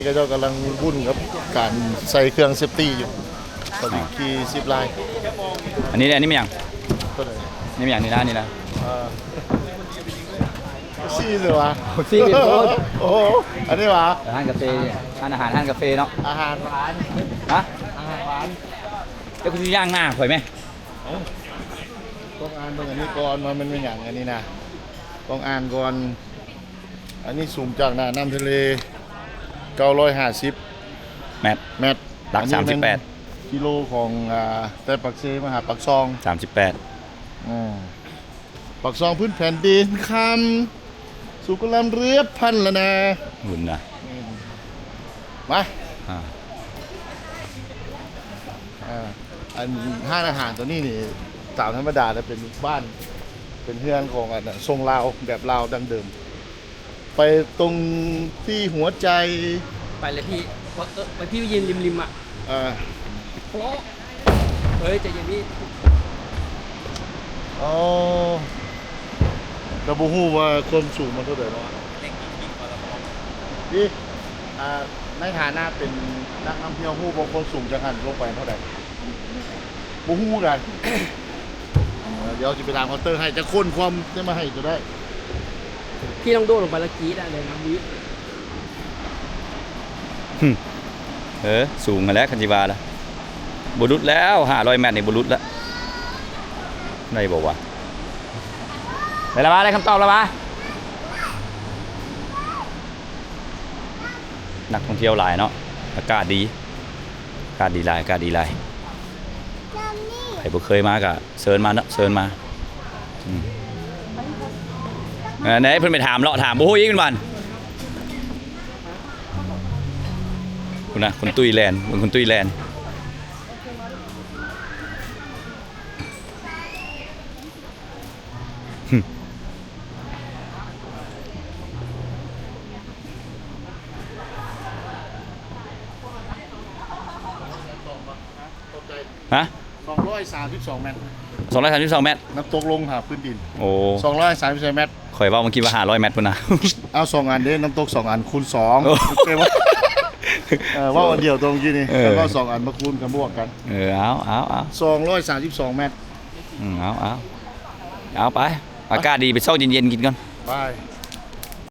ເຂົາເຈົ້າກຳລັງວຸ້ນກັບການໃສ່ເຄື່ອງເຊຟຕີຢູ່ ເຂົາຊິຂີ່ຊິບລາຍ. ອັນນີ້ ອັນນີ້ແມ່ນຫຍັງ? ໂຕໃດ? ນີ້ແມ່ນຫຍັງ? ນີ້ນະ ນີ້ນະ. ເອີ ຊີ້ຊິວະ? ຊີ້ໂພດ. ໂອ້ ອັນນີ້ຫວາ? ຮ້ານກາເຟ ຮ້ານອາຫານ ຮ້ານກາເຟເນາະ. ອາຫານຫວານ. ຮະ? ອາຫານຫວານ. ແລ້ວກູຊິຍ່າງໜ້າຂ້ອຍແມະ. ຕ້ອງອ່ານເບິ່ງອັນນີ້ກ່ອນວ່າມັນແມ່ນຫຍັງ ອັນນີ້ນະ ຕ້ອງອ່ານກ່ອນ. ອັນນີ້ສູງຈາກໜ້ານ້ຳທະເລເກົ້າຮ້ອຍຫ້າສິບແມັດ ແມັດ ຫຼັກສາມສິບແປດ ອັນນີ້ແມ່ນກິໂລຂອງ ອ່າ ແຕ່ປາກເຊມາຫາປາກຊ່ອງ ສາມສິບແປດ. ອືມ ປາກຊ່ອງພື້ນແຜ່ນດິນຄຳ ສູ່ກະລຳເຮືອພັນລະນາ ຫຸ້ນນະ. ອືມ ມາ ອ່າ ອ່າ ອັນຮ້ານອາຫານຕົວນີ້ນີ້ ຕາມທຳມະດາແລ້ວເປັນບ້ານ ເປັນເຮືອນຂອງອັນຊົງລາວ ແບບລາວດັ້ງເດີມ. ໄປຕົງທີ່ຫົວໃຈ ໄປເລີຍພີ່ ເອີ ໄປພີ່ຢືນລິມໆ ອ່ະ. ເອີ ໂປະ ເອີຍ ໃຈເຢັນພີ່. ອໍ ກໍບໍ່ຮູ້ວ່າຄວາມສູງມັນເທົ່າໃດເນາະ. ນີ້ ອ່າ ໃນຖານະເປັນນັກນຳທ່ຽວ ຮູ້ບໍ່ຄວາມສູງຈາກຫັ້ນລົງໄປເທົ່າໃດ? ບໍ່ຮູ້ຄືກັນ. ເອີ ດຽວຊິໄປຖາມເຄົາເຕີໃຫ້ ຈັກຄົນຄວາມຈະມາໃຫ້ຕົວໄດ້. ພີ່ຕ້ອງໂດດລົງໄປແລ້ວກຣີດອະ ເລີຍນຳວິ. ເອີ ສູງຫັ້ນແຫຼະ ຄັນຊິວ່າລະ ບໍ່ຫຼຸດແລ້ວ ຫ້າຮ້ອຍແມັດນີ້ບໍ່ຫຼຸດລະ. ໄດ້ບໍ່ວະ? ໄດ້ລະວະ? ໄດ້ຄຳຕອບລະວະ? ນັກທ່ອງທ່ຽວຫຼາຍເນາະ ອາກາດດີ ອາກາດດີຫຼາຍ ອາກາດດີຫຼາຍ. ໃຜບໍ່ເຄີຍມາກະເຊີນມາເນາະ ເຊີນມາ. ອືມ ອັນໃດເພິ່ນໄປຖາມເລາະຖາມ ບໍ່ຮູ້ອີກເພິ່ນວ່າ. ພຸ້ນນະ ຄຸນຕຸ້ຍແລ່ນ ເບິ່ງຄຸນຕຸ້ຍແລ່ນ. ຮະ? ສອງຮ້ອຍສາມສິບສອງແມັດ ສອງຮ້ອຍສາມສິບສອງແມັດ ນ້ຳຕົກລົງຫາພື້ນດິນ. ໂອ້ ສອງຮ້ອຍສາມສິບສອງແມັດ. ຂ້ອຍເວົ້າເມື່ອກີ້ວ່າຫ້າຮ້ອຍແມັດພຸ້ນນະ. ເອົາສອງອັນເດ້ ນ້ຳຕົກສອງອັນ ຄູນສອງ. ໂອ້ ໂອເຄບໍ່? ເອີ ເວົ້າອັນດຽວຕົງກີ້ນີ້ ເອີ ຄັນເວົ້າສອງອັນມາຄູນກັນບວກກັນ. ເອີ ເອົາ ເອົາ ເອົາ ສອງຮ້ອຍສາມສິບສອງແມັດ. ອືມ ເອົາ ເອົາ ເອົາໄປ ອາກາດດີ ໄປຊອກເຢັນໆ ກິນກ່ອນ ໄປ.